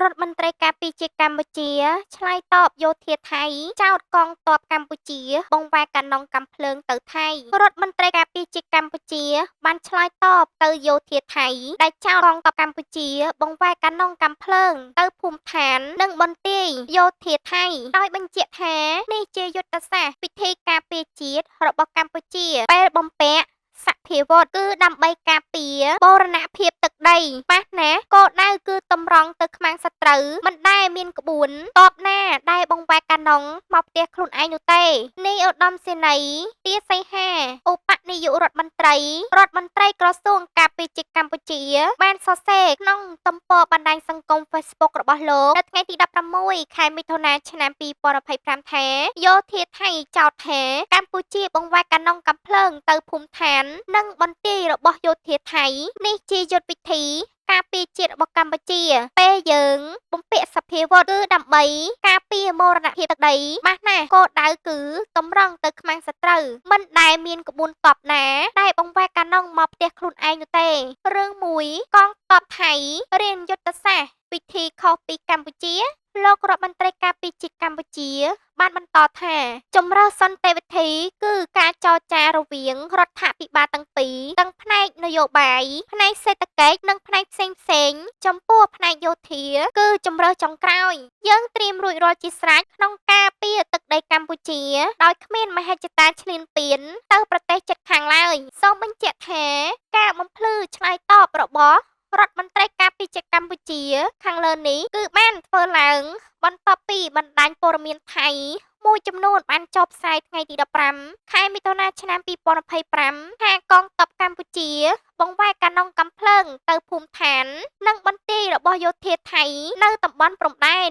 រដ្ឋមន្ត្រីការពារជាតិកម្ពុជាឆ្លើយតបយោធាថៃចោទកងទ័ពកម្ពុជាបង្វែរកាណុងកាំភ្លើងទៅថៃ។រដ្ឋមន្ត្រីការពារជាតិកម្ពុជាបានឆ្លើយតបទៅយោធាថៃដែលចោទកងទ័ពកម្ពុជាបង្វែរកាណុងកាំភ្លើងទៅភូមិឋាននិងបន្ទាយយោធាថៃដោយបញ្ជាក់ថានេះជាយុទ្ធសាស្ត្រវិធីការពារជាតិរបស់កម្ពុជាពេលបំពាក់សព្វាវុធគឺដើម្បីការពារបូរណភាពទឹកដីប៉ះណាគោលដៅគឺតម្រង់ទៅខ្មាំងសត្រូវមិនដែលមានក្បួនតបណាដែលបង្វែរកាណុងមកផ្ទះខ្លួនឯងនោះទេនាយឧត្តមសេនីយ៍ទាសីហាឧបនាយករដ្ឋមន្ត្រីរដ្ឋមន្ត្រីក្រសួងការពារជាតិកម្ពុជាបានសរសេរក្នុងទំព័របណ្ដាញសង្គម Facebook របស់លោកនៅថ្ងៃទី16ខែមិថុនាឆ្នាំ2025ថាយោធាថៃចោទថាកម្ពុជាបង្វែរកាណុងកាំភ្លើងទៅភូមិឋាននិងបន្ទាយរបស់យោធាថៃនេះជាយុទ្ធវិធីការពារជាតិរបស់កម្ពុជាពេលយើងបំពាក់សព្វាវុធគឺដើម្បីការពារមរណភាពទឹកដីបាសណាគោលដៅគឺតម្រង់ទៅខ្មាំងសត្រូវមិនដែលមានក្បួនទ័ពណាដែលបង្វែរកាណុងមកផ្ទះខ្លួនឯងនោះទេរឿងមួយកងទ័ពថៃរៀនយុទ្ធសាស្ត្រវិធីខុសពីកម្ពុជាលោករដ្ឋមន្ត្រីការពារជាតិកម្ពុជាបានបន្តថាជម្រើសសន្តិវិធីគឺការចរចារវាងរដ្ឋាភិបាលទាំងពីរទាំងផ្នែកនយោបាយផ្នែកសេដ្ឋកិច្ចនិងផ្នែកផ្សេងៗចំពោះផ្នែកយោធាគឺជម្រើសចុងក្រោយយើងត្រៀមរួចរាល់ជាស្រេចក្នុងការពារទឹកដីកម្ពុជាដោយគ្មានមហិច្ឆតាឈ្លានពានទៅប្រទេសជិតខាងឡើយសូមបញ្ជាក់ថាការបំភ្លឺឆ្លើយតបរបស់រដ្ឋមន្ត្រីការពារជាតិកម្ពុជាខាងលើនេះគឺបានធ្វើឡើងបន្ទាប់ពីបណ្ដាញព័ត៌មានថៃមួយចំនួនបានចុះផ្សាយថ្ងៃទី15ខែមិថុនាឆ្នាំ2025ថាកងទ័ពកម្ពុជាបង្វែរកាណុងកាំភ្លើងទៅភូមិឋាននិងបន្ទាយរបស់យោធាថៃនៅតំបន់ព្រំដែន។